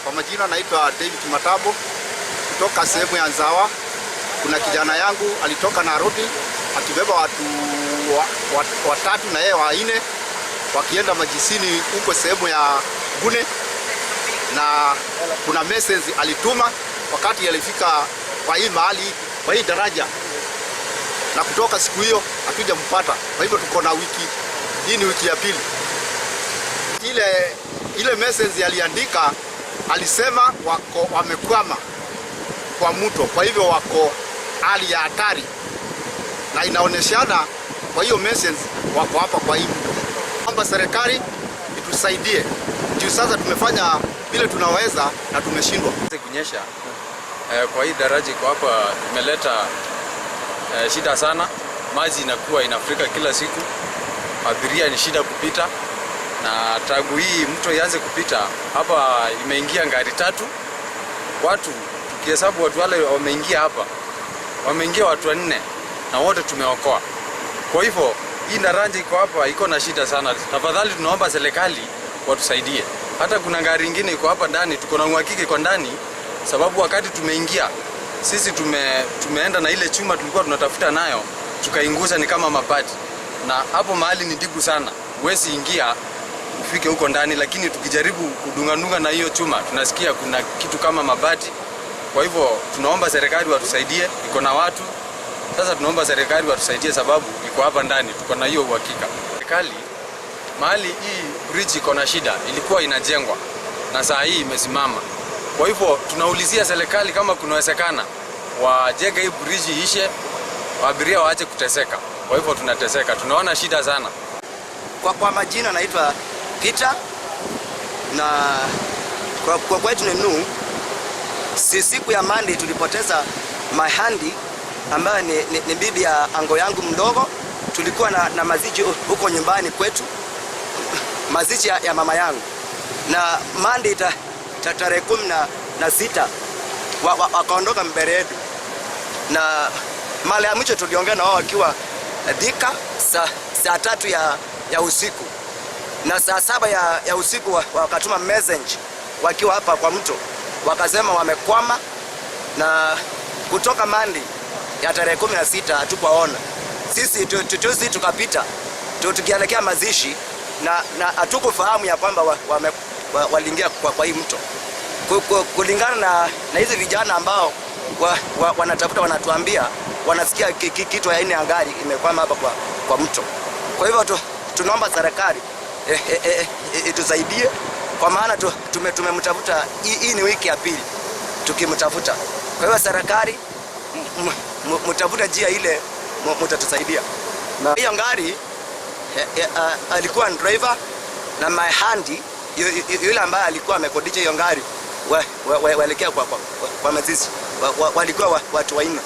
Kwa majina naitwa David Matabo kutoka sehemu ya Nzawa. Kuna kijana yangu alitoka Nairobi akibeba watu watatu na yeye wanne wakienda majisini huko sehemu ya Gune, na kuna message alituma wakati alifika kwa hii mahali, kwa hii daraja, na kutoka siku hiyo hatujampata. Kwa hivyo tuko na wiki hii, ni wiki ya pili. Ile message aliandika, alisema wako wamekwama kwa mto, kwa hivyo wako hali ya hatari, na inaoneshana kwa hiyo message wako hapa kwa hii mto, kwamba serikali itusaidie juu sasa tumefanya vile tunaweza na tumeshindwa. Kunyesha kwa hii daraja iko hapa imeleta shida sana. Maji inakuwa inafurika kila siku, abiria ni shida kupita, na tangu hii mto ianze kupita hapa imeingia gari tatu. Watu tukihesabu watu wale wameingia hapa, wameingia watu wanne na wote tumeokoa. Kwa hivyo hii daraja iko hapa iko na shida sana. Tafadhali tunaomba serikali watusaidie. Hata kuna gari ingine iko hapa ndani, tuko na uhakika iko ndani, sababu wakati tumeingia sisi tumeenda na ile chuma tulikuwa tunatafuta nayo, tukainguza ni kama mabati, na hapo mahali ni dibu sana, huwezi ingia ufike huko ndani, lakini tukijaribu kudungadunga na hiyo chuma tunasikia kuna kitu kama mabati. Kwa hivyo tunaomba serikali watusaidie, iko na watu sasa. Tunaomba serikali watusaidie sababu iko hapa ndani, tuko na hiyo uhakika. Serikali mahali hii bridge iko na shida, ilikuwa inajengwa na saa hii imesimama. Kwa hivyo tunaulizia serikali kama kunawezekana wajenge hii bridge iishe, abiria waache kuteseka. Kwa hivyo tunateseka, tunaona shida sana. Kwa majina naitwa Peter na kwa kwetu ni Nu. Si siku ya Monday tulipoteza Mahandi ambayo ni bibi ya ango yangu mdogo. Tulikuwa na mazishi huko nyumbani kwetu, mazishi ya mama yangu, na Monday tarehe 16 wakaondoka mbele yetu, na mara ya mwisho tuliongea na wao wakiwa Thika saa 3 ya usiku, na saa 7 ya usiku wakatuma message wakiwa hapa kwa mto, wakasema wamekwama, na kutoka Monday ya tarehe 16 hatukuwaona. Sisi tuzi tukapita tukielekea mazishi na hatukufahamu ya kwamba waliingia kwa hii mto. Kulingana na hizi vijana ambao wanatafuta, wanatuambia wanasikia kitu aina ya gari imekwama hapa kwa mto. Kwa hivyo tunaomba serikali itusaidie, kwa maana tumemtafuta, hii ni wiki ya pili tukimtafuta. Kwa hivyo serikali mtafute njia ile mtatusaidia. Na hiyo gari alikuwa driver na Mahandi yule ambaye alikuwa amekodisha hiyo gari waelekea kwa mazishi, walikuwa watu wanne.